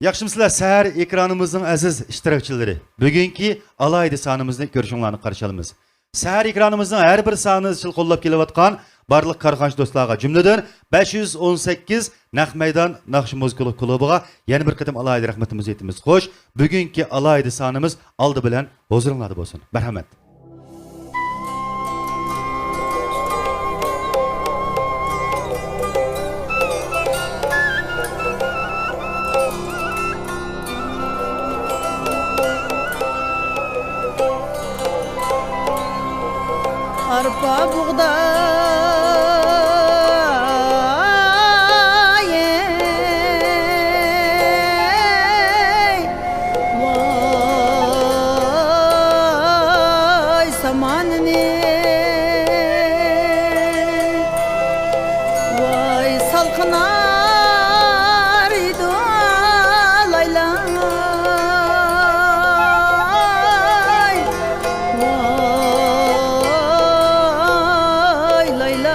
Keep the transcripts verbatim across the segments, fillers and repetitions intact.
ياخشىمۇسىلەر، سەھەر ئېكرانىمىزنىڭ ئەزىز ئىشتىراكچىلىرى؟ بۈگۈنكى ئالاھىدە سانىمىزنى كۆرۈشۈڭلارنى قارشى ئالىمىز. سەھەر ئېكرانىمىزنىڭ ھەر بىر سانىنى ئىزچىل قوللاپ كېلىۋاتقان بارلىق كارخانىچى دوستلارغا، جۈملىدىن بەش يۈز ئون سەككىز نەق مەيدان ناخشا مۇزىكىلىق كۇلۇبىغا يەنە بىر قېتىم ئالاھىدە رەھمىتىمىزنى ئېيتىمىز. خوش، بۈگۈنكى ئالاھىدە سانىمىز ئالدى بىلەن ھۇزۇرۇڭلاردا بولسۇن. مەرھەمەت. ئارپا، بۇغداي، ۋاي سامانىنى، ۋاي سالقىنار ئىدى، لايلاي. ۋاي لايلاي،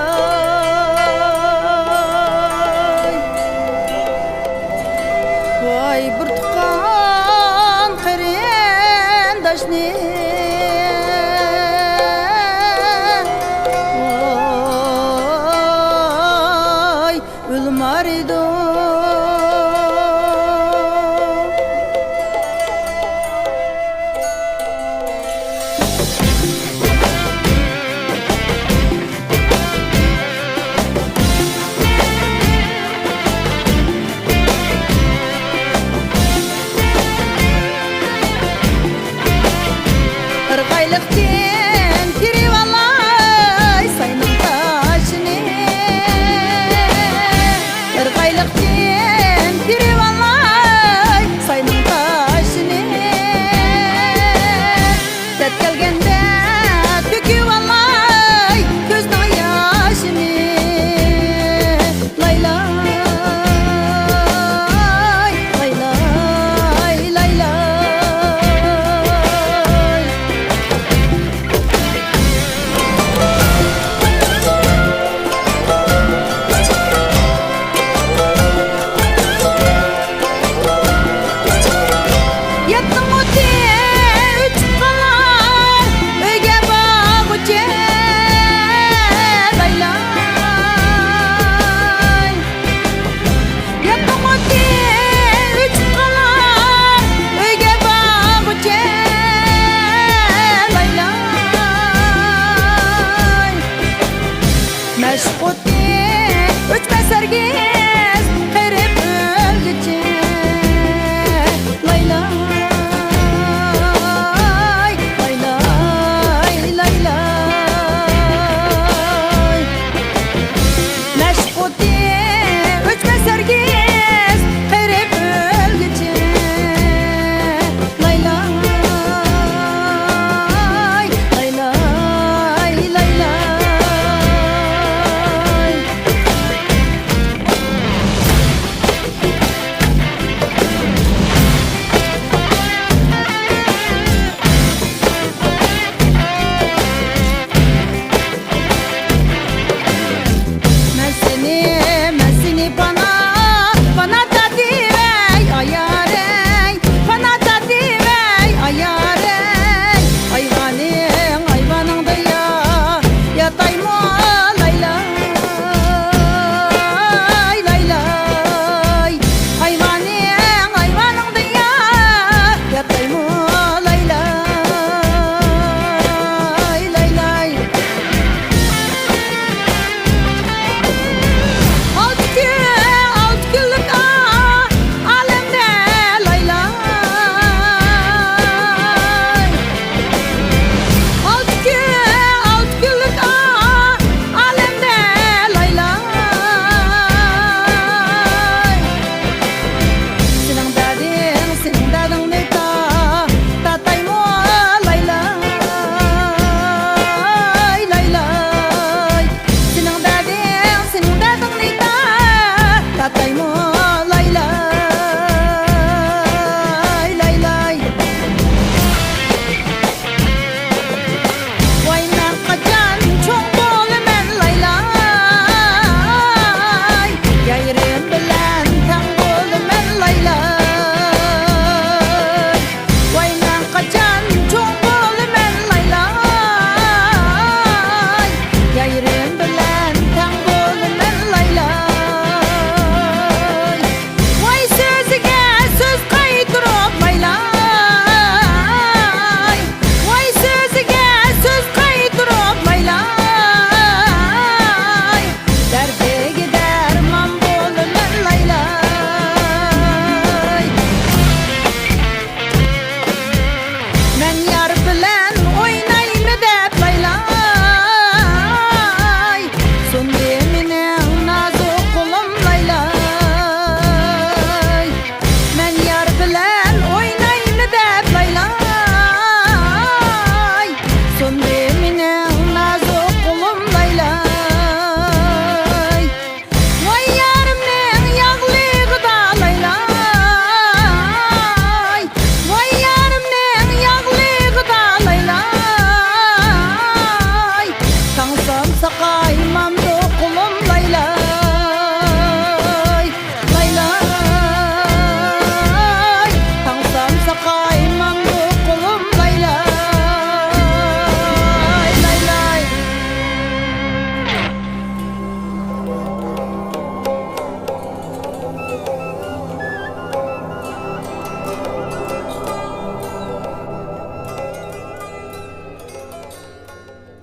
ۋاي بىر تۇغقان قېرىنداشنى، ۋاي ئۆلمەر ئىدۇ.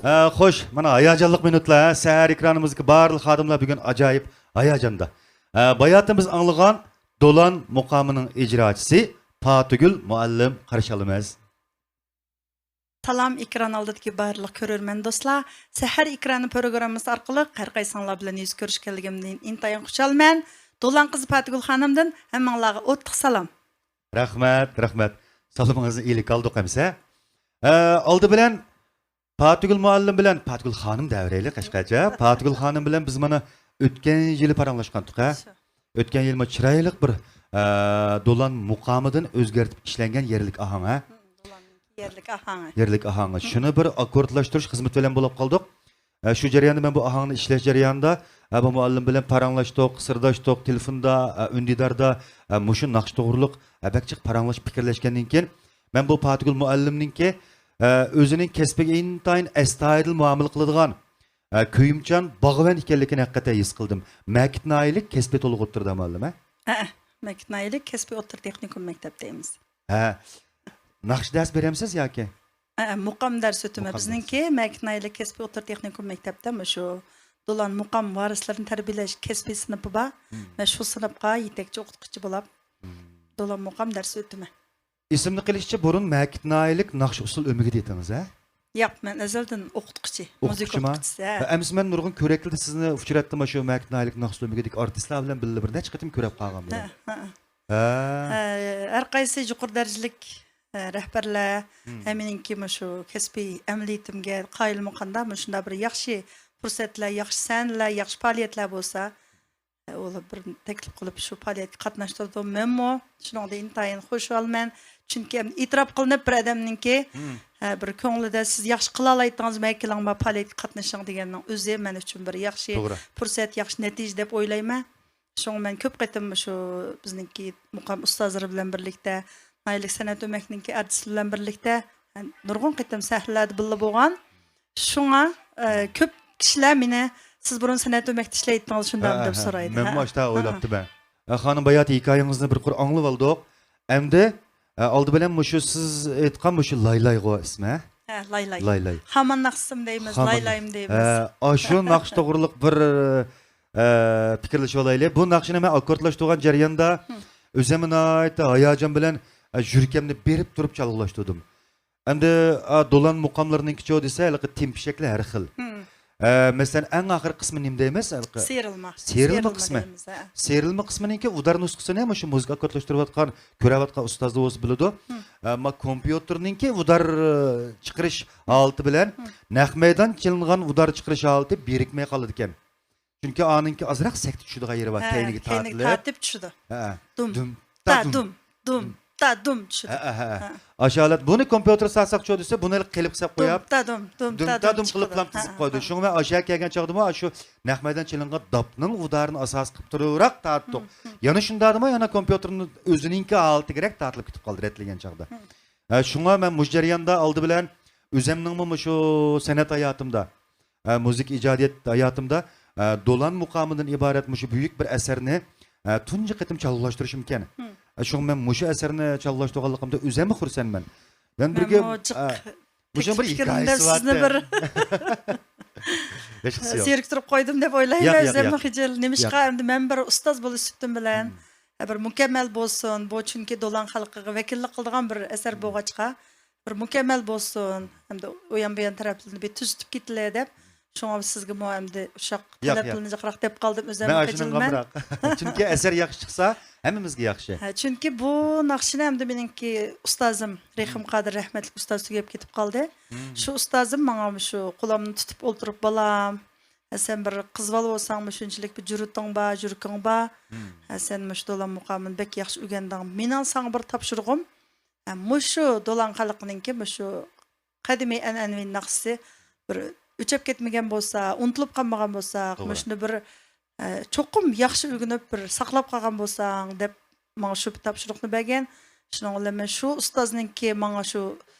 ئە، خوش، مانا ھاياجانلىق مىنۇتلار، ھە؟ سەھەر ئېكرانىمىزدىكى بارلىق خادىملار بۈگۈن ئاجايىپ ھاياجاندا. ئە، باياتىن بىز ئاڭلىغان دولان مۇقامىنىڭ ئىجراچىسى پاتىگۈل مۇئەللىم، قارشى ئالىمىز. سالام، ئېكران ئالدىدىكى بارلىق كۆرۈرمەن دوستلار. سەھەر ئېكرانى پروگراممىسى ئارقىلىق ھەر قايسىڭلار بىلەن يۈز كۆرۈشكەنلىكىمدىن ئىنتايىن خۇشالمەن. دولان قىزى پاتىگۈل خانىمدىن ھەممىڭلارغا ئوتلۇق سالام. رەھمەت، رەھمەت. سالىمىڭىزنى ئىلىك ئالدۇق ئەمسە. ئە، ئالدى بىلەن پاتىگۈل مۇئەللىم بىلەن، پاتىگۈل خانىم دەۋېرەيلى قەشقەرچە. پاتىگۈل خانىم بىلەن بىز مانا ئۆتكەن يىلى پاراڭلاشقانتۇق، ھە؟ شۇ. ئۆتكەن يىلى ما چىرايلىق بىر، ئە، دولان مۇقامىدىن ئۆزگەرتىپ ئىشلەنگەن يەرلىك ئاھاڭ، ھە؟ مم، دولاننىڭ يەرلىك ئاھاڭى. يەرلىك ئاھاڭى. مم. شۇنى بىر ئاككوردلاشتۇرۇش خىزمىتى بىلەن بولاپ قالدۇق. ئە، شۇ جەرياندا مەن بۇ ئاھاڭنى ئىشلەش جەريانىدا، ئە، بۇ مۇئەللىم بىلەن پاراڭلاشتۇق، سىرداشتۇق، تېلېفوندا، ئە، ئۈندىداردا، ئە، مۇشۇ ناخشا توغرۇلۇق، ئە، بەك جىق پاراڭلاشىپ پىكىرلەشكەندىن كېيىن، مەن بۇ پاتىگۈل مۇئەللىمنىڭكى، ئە، ئۆزىنىڭ كەسپىگە ئىنتايىن ئەستايىدىل مۇئامىلە قىلىدىغان، ئە، كۆيۈمچان باغۋەن ئىكەنلىكىنى ھەقىقەتەن ھېس قىلدىم. مەكىت ناھىيەلىك كەسپىي تولۇق ئوتتۇرىدا مۇئەللىم، ھە؟ ھەئە، مەكىت ناھىيەلىك كەسپىي ئوتتۇرا تېخنىكوم مەكتەپتە ئەمىسە. ھە. ناخشا دەرس بېرەمسىز ياكى؟ ھەئە، مۇقام دەرس ئۆتىمەن. مۇقام بىزنىڭكى دەرس. مەكىت ناھىيەلىك كەسپىي ئوتتۇرا تېخنىكوم مەكتەپتە مۇشۇ دولان مۇقام ۋارىسلىرىنى تەربىيەلەش كەسپىي سىنىپى بار. مم. مەن شۇ سىنىپقا يېتەكچى ئوقۇتقۇچى بولاپ، مم، دولان مۇقام دەرس ئۆتىمەن. ئېسىمدە قېلىشىچە، بۇرۇن مەكىت ناھىيەلىك ناخشا ئۇسسۇل ئۆمىكى ئىدىڭىز، ھە؟ ياق، مەن ئەزەلدىن ئوقۇتقۇچى، مۇزىكا ئوقۇتقۇچىما؟ ئوقۇتقۇچىسى، ھە. ھە، ئەمىسە مەن نۇرغۇن كۆرەكلىدە سىزنى ئۇچراتتىم، شۇ مەكىت ناھىيەلىك ناخشا ئۇسسۇل ئۆمىكىدىكى ئارتىسلار بىلەن بىللە بىر نەچچە قېتىم كۆرۈپ قالغان بۇ. ھە، ھە. ھە. ھە، ھەر قايسى يۇقىرى دەرىجىلىك، ھە، رەھبەرلەر، مم، ھە، مېنىڭكى مۇشۇ كەسپىي ئەمەلىيىتىمگە قايىلمۇ قاندا، مۇشۇنداق بىر ياخشى پۇرسەتلەر، ياخشى سەھنىلەر، ياخشى پائالىيەتلەر بولسا، ئۇلار بىر تەكلىپ قىلىپ، شۇ پائالىيەتكە قاتناشتۇردۇم. مەنمۇ شۇنىڭدىن ئىنتايىن خۇشالمەن. چۈنكى ئەمدى ئېتىراپ قىلىنىپ بىر ئادەمنىڭكى، مم، ھە، بىر كۆڭلىدە سىز ياخشى قىلالايتتىڭىز، مەن كېلىڭ، ما پائالىيەتكە قاتنىشىڭ دېگەننىڭ ئۆزى مەن ئۈچۈن بىر ياخشى، توغرا، پۇرسەت، ياخشى نەتىجە دەپ ئويلايمەن. شۇڭا مەن كۆپ قېتىم شۇ بىزنىڭكى مۇقام ئۇستازلىرى بىلەن بىرلىكتە، ناھىيەلىك سەنئەت ئۆمەكنىڭكى ئارتىسلىرى بىلەن بىرلىكتە، ھە، نۇرغۇن قېتىم سەھنىلەردە بىللە بولغان. شۇڭا، ئە، كۆپ كىشىلەر مېنى، «سىز بۇرۇن سەنئەت ئۆمەكتە ئىشلەيتتىڭىز، شۇنداقمۇ؟» دەپ سورايدۇ. مەنمۇ ئاشتا ئويلاپتىمەن. ئە، خانىم، باياتى ھېكايىڭىزنى بىر قۇر ئاڭلىۋالدۇق. ئەمدى، ئە، ئالدى بىلەن مۇشۇ سىز ئېيتقان مۇشۇ لايلايغۇ ئىسمى، ھە؟ ھە، لايلاي. لايلاي. خامان ناخشىسىمۇ دەيمىز، خامان، لايلايمۇ دەيمىز. ھە، ئاشۇ ناخشا توغرۇلۇق بىر، ئە، پىكىرلىشىۋالايلى. بۇ ناخشىنى مەن ئاككوردلاشتۇرغان جەرياندا، ھە، ئۆزۈممۇ ناھايىتى ھاياجان بىلەن، ئە، يۈرىكىمنى بېرىپ تۇرۇپ چالغۇلاشتۇردۇم. ئەمدى، ئا، دولان مۇقاملىرىنىڭكىچۇ دېسە، ھېلىقى تېمپىشەكلەر ھەر خىل. مم. ئە، مەسىلەن، ئەڭ ئاخىرقى قىسمى نېمە دەيمىز؟ ھېلىقى سىيرىلما. سىيرىلما، سىيرىلما قىسمى دەيمىز، ھە. سىيرىلما قىسمىنىڭكى ئۇدار نۇسخىسىنى مۇشۇ مۇزىكا ئاككوردلاشتۇرۇۋاتقان، كۆرۈۋاتقان ئۇستازلار بولسا بىلىدۇ. مم. ئە، ما كومپيۇتېرنىڭكى ئۇدار، ئە، چىقىرىش ھالىتى بىلەن، مم، نەق مەيدان چېلىنغان ئۇدار چىقىرىش ھالىتى بىرىكمەي قالىدىكەن. چۈنكى ئانىڭكى ئازراق سەكتە چۈشىدىغان يېرى بار، ھە، كەينىگە كەينىگە تارتىلىپ. تارتىپ چۈشىدۇ. ھە. دۇم، دۇم، تا، تا، دۇم، دۇم، دۇم، تا، دۇم چۈشىدۇ. ھە، ھە، ھە. ھە. ئاشۇ ھالەت. بۇنى كومپيۇتېر سالساقچۇ دېسە، بۇنى قېلىپ قىلىپ دۇم، قويۇپ، تا، دۇم، دۇم، دۇم، تا، تا، دۇم دۇم قىلىپلا چىقىدۇ. قىزىپ ھە، قويدى. ھە. شۇڭا مەن ئاشۇ كەلگەن چاغدىمۇ، ئاشۇ نەق مەيدان چېلىنغان داپنىڭ ئۇدارىنى ئاساس قىلىپ تۇرۇراق تارتتۇق. مم، مم. يەنە شۇنداقدىمۇ، يەنە كومپيۇتېرنى ئۆزىنىڭكى ھالىتىگىرەك تارتىلىپ كېتىپ قالدى، رەتلىگەن چاغدا. مم. ھە، شۇڭا مەن مۇشۇ جەرياندا ئالدى بىلەن ئۆزەمنىڭمۇ مۇشۇ سەنئەت ھاياتىمدا، ئە، مۇزىكا ئىجادىيەت ھاياتىمدا، ئە، دولان مۇقامىدىن ئىبارەت مۇشۇ بۈيۈك بىر ئەسەرنى، ئە، تۇنجى قېتىم چالغۇلاشتۇرۇشۇمكەن. مم. ئە، شۇڭا مەن مۇشۇ ئەسەرنى چالغۇلاشتۇرغانلىقىمدا ئۆزۈممۇ خۇرسەنمەن. يەنە بىرگە، مەنمۇ جىق ئە، مۇشۇ بىر تەكلىپ قىلدىم ھېكايىسى دەپ بار سىزنى بىر ياشىقسى يوق. زېرىكتۈرۈپ قويدۇم دەپ ئويلايمەن. ياق، ياق، ئۆزۈممۇ ياق. خىجىل. نېمىشقا، ياق. ئەمدى مەن بىر ئۇستاز بولۇش سۈپىتىم بىلەن، مم، ئە، بىر مۇكەممەل بولسۇن، بۇ چۈنكى دولان خەلقىگە ۋەكىللىك قىلىدىغان بىر ئەسەر، مم، بولغاچقا، بىر مۇكەممەل بولسۇن، ھەمدە ئۇيان بۇيان تەرەپلىرىنى بىر تۈزىتىپ كېتىلى دەپ، شۇڭا سىزگىمۇ ئەمدى ئۇششاق ياق، ياق. تەلەپلىرىنى جىقراق دەپ قالدىم، ئۆزۈممۇ مەن ئاشۇنىڭغا خىجىلمەن. ئامراق. چۈنكى ئەسەر ياخشى چىقسا، ھەممىمىزگە ياخشى. ھە، چۈنكى بۇ ناخشىنى ئەمدى مېنىڭكى ئۇستازىم رېخىم، مم، قادىر رەھمەتلىك ئۇستاز تۈگەپ كېتىپ قالدى. مم. شۇ ئۇستازىم ماڭا شۇ قولۇمنى تۇتۇپ ئولتۇرۇپ، «بالام، ھە، سەن بىر قىز بالا بولساڭمۇ شۇنچىلىك بىر جۈرئىتىڭ بار، جۈركىڭ بار. مم. ھە، سەن مۇشۇ دولان مۇقامىنى بەك ياخشى ئۆگەندىڭ. مېنىڭ ساڭا بىر تاپشۇرۇغۇم، ھە، مۇشۇ دولان خەلقىنىڭكى مۇشۇ قەدىمىي ئەنئەنىۋى ناخشىسى بىر ئۆچۈپ كەتمىگەن بولسا، ئۇنتۇلۇپ قالمىغان بولسا، توغرا، مۇشۇنى بىر، ئە، چوقۇم ياخشى ئۆگىنىپ، بىر ساقلاپ قالغان بولساڭ» دەپ ماڭا شۇ تاپشۇرۇقنى بەرگەن. شۇنىڭ بىلەن مەن شۇ ئۇستازنىڭكى ماڭا شۇ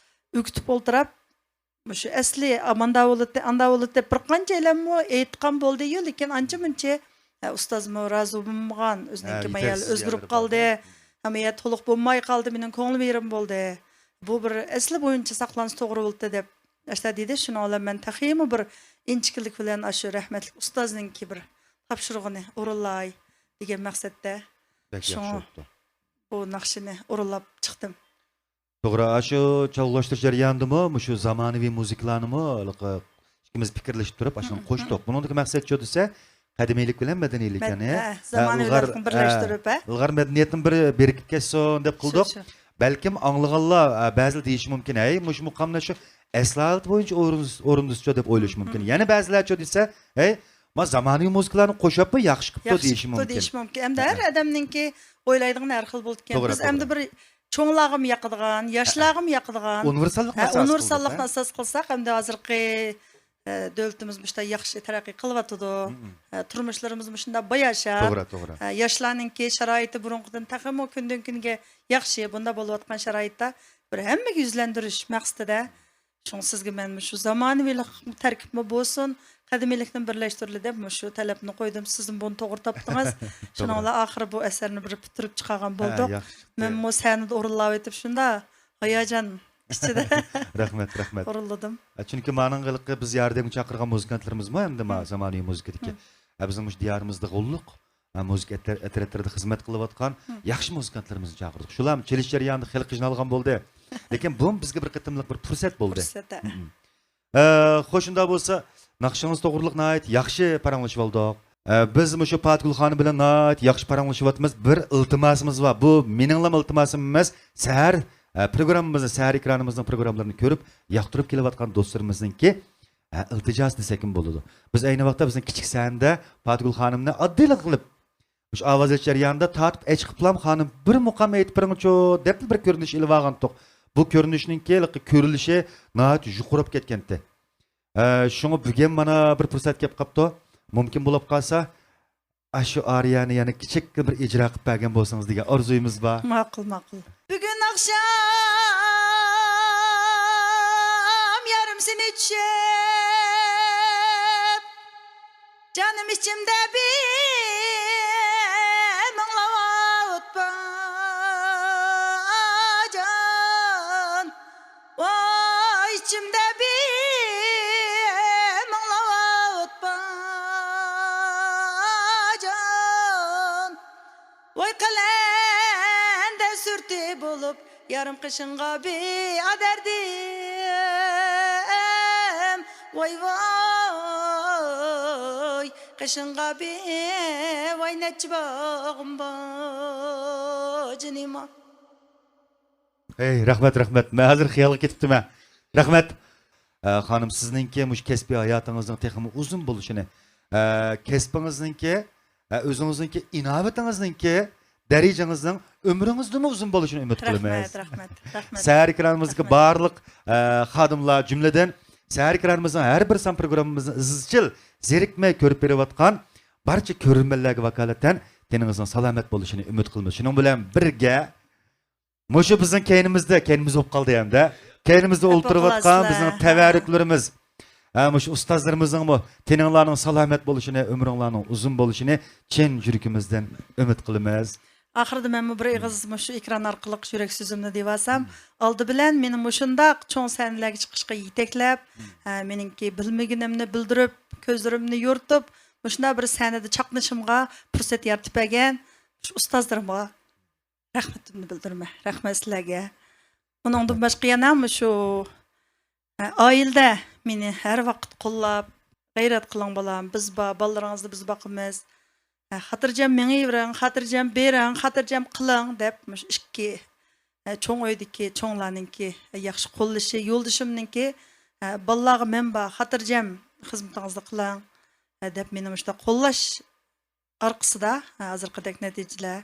ئۆگىتىپ ئولتۇرۇپ، مۇشۇ ئەسلى ئاماندا بولۇتى، ئاندا بولۇتى دەپ بىر قانچە ئېلەممۇ ئېيتقان بولدى-يۇ، لېكىن ئانچە-مۇنچە، ئە، ئۇستازمۇ رازى بولمىغان، ھە، ئۆزىنىڭكى مايەل يېتەرسىز ئۆزگىرىپ يەرلىرى قالدى. بار. ھە، مايەل تولۇق بولماي قالدى، مېنىڭ كۆڭلۈم يېرىم بولدى. بۇ بىر ئەسلى بويىچە ساقلانسا توغرا بولاتتى دەپ ئاشۇنداق دېدى، شۇنىڭ بىلەن مەن تېخىمۇ بىر ئىنچىكىلىك بىلەن ئاشۇ رەھمەتلىك ئۇستازنىڭكى بىر تاپشۇرۇقىنى ئورۇنلاي دېگەن مەقسەتتە بەك ياخشى شۇڭا بوپتۇ. بۇ ناخشىنى ئورۇنلاپ چىقتىم. توغرا، ئاشۇ چالغۇلاشتۇرۇش جەريانىدىمۇ مۇشۇ زامانىۋى مۇزىكىلارنىمۇ ھېلىقى ئىككىمىز پىكىرلىشىپ تۇرۇپ، ئاشۇنى قوشتۇق. بۇنىڭدىكى مەقسەت شۇ دېسە، قەدىمىيلىك بىلەن مەدەنىيلىك، مەد-، يەنى، ھە، ھە، زامانىۋىلىقنى ئىلغار، بىرلەشتۈرۈپ، ھە، ھە، ئىلغار مەدەنىيەتنى بىر بېرىكىپ كەتسۇن دەپ شۇ، قىلدۇق. شۇ. بەلكىم ئاڭلىغانلار، ھە، بەزىلەر دېيىشى مۇمكىن، ھەي، مۇشۇ مۇقامنى شۇ ئەسلى ھالىتى بويىچە ئورۇن-، ئورۇندىسىچۇ دەپ ئويلىشى مۇمكىن. يەنە بەزىلەرچۇ دېسە، ھەي، ما زامانىۋى مۇزىكىلارنى قوشۇپمۇ ياخشى قىپتۇ دېيىشى مۇمكىن. ياخشى قىپتۇ دېيىشى مۇمكىن. ئەمدى ھە، ھەر ئادەمنىڭكى ئويلايدىغىنى ھەر خىل بولىدىكەن. توغرا، بىز ئەمدى توغرا. بىر چوڭلارغىمۇ ياقىدىغان، ياشلارغىمۇ ياقىدىغان. ئۇنىۋېرساللىقنى ھە، ئاساس ئۇنىۋېرساللىقنى قىلدۇق، ھە. ئاساس قىلساق، ئەمدى ھازىرقى، ئە، دۆلىتىمىز مۇشۇنداق ياخشى تەرەققىي قىلىۋاتىدۇ. مم. ئە، تۇرمۇشلىرىمىز مۇشۇنداق باياشات. توغرا، توغرا. ئە، ياشلارنىڭكى شارائىتى بۇرۇنقىدىن تېخىمۇ كۈندىن-كۈنگە ياخشى. بۇنداق بولۇۋاتقان شارائىتتا بىر ھەممىگە يۈزلەندۈرۈش مەقسىتىدە شۇڭا سىزگە مەن مۇشۇ زامانىۋىلىق تەركىبمۇ بولسۇن، قەدىمىيلىكنى بىرلەشتۈرىلى دەپ مۇشۇ تەلەپنى قويدۇم. سىزمۇ بۇنى توغرا تاپتىڭىز. توغرا. شۇنىڭ بىلەن ئاخىرى بۇ ئەسەرنى بىر پۈتتۈرۈپ چىقارغان ھە، بولدۇق. ياخشى چىقتى. مەنمۇ سەھنىدە ئورۇنلاۋېتىپ شۇنداق ھاياجان ئىچىدە رەھمەت، رەھمەت. ئورۇنلىدىم. ئە، چۈنكى مانىڭ ھېلىقى بىز ياردەمگە چاقىرغان مۇزىكانتلىرىمىزمۇ ئەمدى ما-، مم. زامانىۋى مۇزىكىدىكى. مم. ئە، بىزنىڭ مۇشۇ دىيارىمىزدا غوللۇق ھە، مۇزىكا ئەتر-، ئەترەتلىرىدە خىزمەت قىلىۋاتقان مم. ياخشى مۇزىكانتلىرىمىزنى چاقىردۇق. شۇلارمۇ چېلىش جەريانىدا خېلى قىينالغان بولدى. لېكىن بۇمۇ بىزگە بىر قېتىملىق بىر پۇرسەت بولدى. پۇرسەت، ھە. مم. ئە، خوش، شۇنداق بولسا، ناخشىڭىز توغرىلىق ناھايىتى ياخشى پاراڭلىشىۋالدۇق. ئە، بىز مۇشۇ پاتىگۈل خانىم بىلەن ناھايىتى ياخشى پاراڭلىشىۋاتىمىز. بىر ئىلتىماسىمىز بار. بۇ مېنىڭلام ئىلتىماسىم ئەمەس. سەھەر، ئە، پروگراممىمىزنى، سەھەر ئېكرانىمىزنىڭ پروگراملىرىنى كۆرۈپ، ياقتۇرۇپ كېلىۋاتقان دوستلىرىمىزنىڭكى ھە، ئىلتىجاسى دېسەكمۇ بولىدۇ. بىز ئەينى ۋاقىتتا بىزنىڭ كىچىك سەھنىدە پاتىگۈل خانىمنى ئاددىيلا قىلىپ، مۇشۇ ئاۋاز ئېلىش جەريانىدا تارتىپ ئەچىقىپلام خانىم بىر مۇقام ئېيتىپ بېرىڭچۇ دەپلا بىر كۆرۈنۈش ئېلىۋالغانتۇق. بۇ كۆرۈنۈشنىڭكى كۆرۈلۈشى ناھايىتى يۇقىرى بولۇپ كەتكەنتى. ھە، شۇڭا بۈگۈن مانا بىر پۇرسەت كەپ قاپتۇ. مۇمكىن بولۇپ قالسا، ئاشۇ ئارىيەنى يەنە كىچىك بىر ئىجرا قىلىپ بەرگەن بولسىڭىز دېگەن ئارزۇيىمىز بار. ماقۇل، ماقۇل. بۈگۈن ئاخشام يارىم سېنى چۈشۈپ، جانىم ئىچىمدە بىر مۇڭلاۋاتىمەن جان. ۋاي ئىچىمدە بىر مۇڭلاۋاتىمەن جان. ۋاي قەلەندەر سۈرىتى بولۇپ، يارىم قېشىڭغا بىر ئادەردىم. ۋاي ۋاي قېشىڭغا بىر ۋاي نەچچە باغرىم بار جېنىم. ھەي، رەھمەت، رەھمەت. مەن ھازىر خىيالغا كېتىپتىمەن. رەھمەت. ئە، خانىم، سىزنىڭكى مۇشۇ كەسپىي ھاياتىڭىزنىڭ تېخىمۇ ئۇزۇن بولۇشىنى، ئە، كەسپىڭىزنىڭكى، ئە، ئۆزىڭىزنىڭكى ئىناۋىتىڭىزنىڭكى دەرىجىڭىزنىڭ ئۆمرىڭىزدىمۇ ئۇزۇن بولۇشىنى ئۈمىد قىلىمىز. رەھمەت، رەھمەت، رەھمەت. سەھەر ئېكرانىمىزدىكى رەھمەت. بارلىق، ئە، خادىملار، جۈملىدىن سەھەر ئېكرانىمىزنىڭ ھەر بىر سان پروگراممىمىزنى ئىزچىل زېرىكمەي كۆرۈپ بېرىۋاتقان بارچە كۆرۈرمەنلەرگە ۋاكالىتەن تېنىڭىزنىڭ سالامەت بولۇشىنى ئۈمىد قىلىمىز. شۇنىڭ بىلەن بىرگە، مۇشۇ بىزنىڭ كەينىمىزدە، كەينىمىز بولۇپ قالدى ئەمدى. كەينىمىزدە ئولتۇرۇۋاتقان بىزنىڭ تەۋەررۈكلىرىمىز، ھە، مۇشۇ ئۇستازلىرىمىزنىڭمۇ تېنىڭلارنىڭ سالامەت بولۇشىنى، ئۆمرۈڭلارنىڭ ئۇزۇن بولۇشىنى چىن يۈرىكىمىزدىن ئۈمىد قىلىمىز. ئاخىرىدا مەنمۇ بىر ئېغىز مۇشۇ ئېكران ئارقىلىق يۈرەك سۆزۈمنى دېۋالسام، ئالدى بىلەن مېنى مۇشۇنداق چوڭ سەھنىلەرگە چىقىشقا يېتەكلەپ، ھە، مېنىڭكى بىلمىگىنىمنى بىلدۈرۈپ، كۆزلىرىمنى يورۇتۇپ، مۇشۇنداق بىر سەھنىدە چاقنىشىمغا پۇرسەت يارىتىپ بەرگەن شۇ ئۇستازلىرىمغا رەھمىتىمنى بىلدۈرىمەن. رەھمەت سىلەرگە. ئۇنىڭدىن باشقا يەنە مۇشۇ، ئە، ئائىلىدە مېنى ھەر ۋاقىت قوللاپ، غەيرەت قىلىڭ بالام، بىز بار، بالىلىرىڭىزنى بىز باقىمىز. ئە، خاتىرجەم مېڭىۋېرىڭ، خاتىرجەم بېرىڭ، خاتىرجەم قىلىڭ دەپ مۇشۇ ئىككى، ئە، چوڭ ئۆيدىكى چوڭلارنىڭكى ياخشى قوللىشى، يولدىشىمنىڭكى، ئە، بالىلارغا مەن بار، خاتىرجەم خىزمىتىڭىزنى قىلىڭ، ئە، دەپ مېنى مۇشۇنداق قوللاش ئارقىسىدا، ھە، ھازىرقىدەك نەتىجىلەر،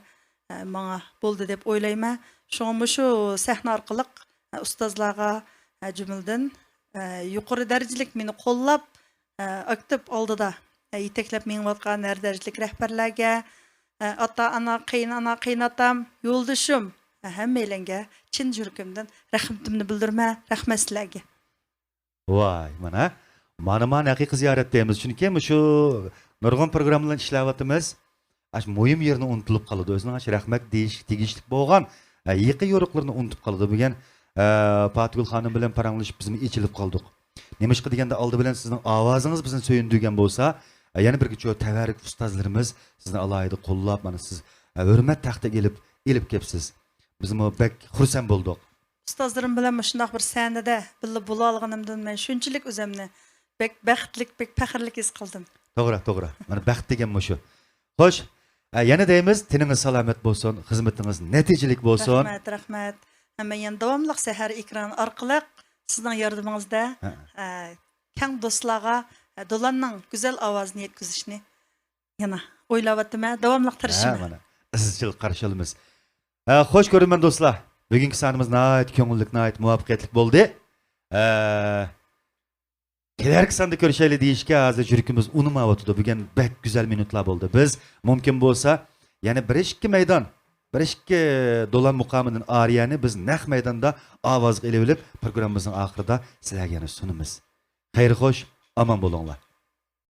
ھە، ماڭا بولدى دەپ ئويلايمەن. شۇڭا مۇشۇ سەھنە ئارقىلىق، ھە، ئۇستازلارغا، ھە، جۈملىدىن، ھە، يۇقىرى دەرىجىلىك مېنى قوللاپ، ھە، ئاكتىپ ئالدىدا، ھە، يېتەكلەپ مېڭىۋاتقان ھەر دەرىجىلىك رەھبەرلەرگە، ھە، ئاتا-ئانا، قېيىن-ئانا، قېيىنئاتام، يولدىشىم، ھە، ھەممەيلەنگە چىن يۈرىكىمدىن رەھمىتىمنى بىلدۈرىمەن. رەھمەت سىلەرگە. ۋاي، مانا، مانا، مانا ھەقىقىي زىيارەت دەيمىز. چۈنكى مۇشۇ نۇرغۇن پروگراممىلارنى ئىشلەۋاتىمىز. ئاشۇ مۇھىم يېرىنى ئۇنتۇلۇپ قالىدۇ. ئۆزىنىڭ ئاشۇ رەھمەتكە دېيىش-، تېگىشلىك بولغان، ئە، يېقىن يورۇقلىرىنى ئۇنتۇپ قالىدۇ. بۈگۈن، ئە، پاتىگۈل خانىم بىلەن پاراڭلىشىپ بىزمۇ ئېچىلىپ قالدۇق. نېمىشقا دېگەندە، ئالدى بىلەن سىزنىڭ ئاۋازىڭىز بىزنى سۆيۈندۈرگەن بولسا، ئە، يەنە بىر كېچە تەۋەررۈك ئۇستازلىرىمىز سىزنى ئالاھىدە قوللاپ، مانا سىز، ئە، ھۆرمەت تەختىگە ئېلىپ، ئېلىپ كەپسىز. بىزمۇ بەك خۇرسەن بولدۇق. ئۇستازلىرىم بىلەن مۇشۇنداق بىر سەھنىدە بىللە بولالىغىنىمدىن مەن شۇنچىلىك ئۆزۈمنى بەك بەختلىك، بەك پەخىرلىك ھېس قىلدىم. توغرا، توغرا. مانا بەخت دېگەن مۇشۇ. خوش، ئە، يەنە دەيمىز، تېنىڭىز سالامەت بولسۇن، خىزمىتىڭىز نەتىجىلىك بولسۇن. رەھمەت، رەھمەت. ھەممە يەنە داۋاملىق سەھەر ئېكرانى ئارقىلىق سىزنىڭ ياردىمىڭىزدە، ھە. ئە، كەڭ دوستلارغا، ئە، دولاننىڭ گۈزەل ئاۋازىنى يەتكۈزۈشنى يەنە ئويلاۋاتىمەن، داۋاملىق ھە، تىرىشىمەن. مانا، ئىزچىل قارشى ئالىمىز. ھە، خوش كۆرۈرمەن دوستلار. بۈگۈنكى سانىمىز ناھايىتى كۆڭۈللۈك، ناھايىتى مۇۋەپپەقىيەتلىك بولدى. ھە، كېلەركى ساندا كۆرۈشەيلى دېيىشكە ھازىر يۈرىكىمىز ئۇنىمايۋاتىدۇ. بۈگۈن بەك گۈزەل مىنۇتلار بولدى. بىز مۇمكىن بولسا يەنە بىر ئىككى مەيدان، بىر ئىككى دولان مۇقامىدىن ئارىيەنى بىز نەق مەيداندا ئاۋازغا ئېلىۋېلىپ، پروگراممىمىزنىڭ ئاخىرىدا سىلەرگە يەنە سۇنىمىز. خەير خوش، ئامان بولۇڭلار.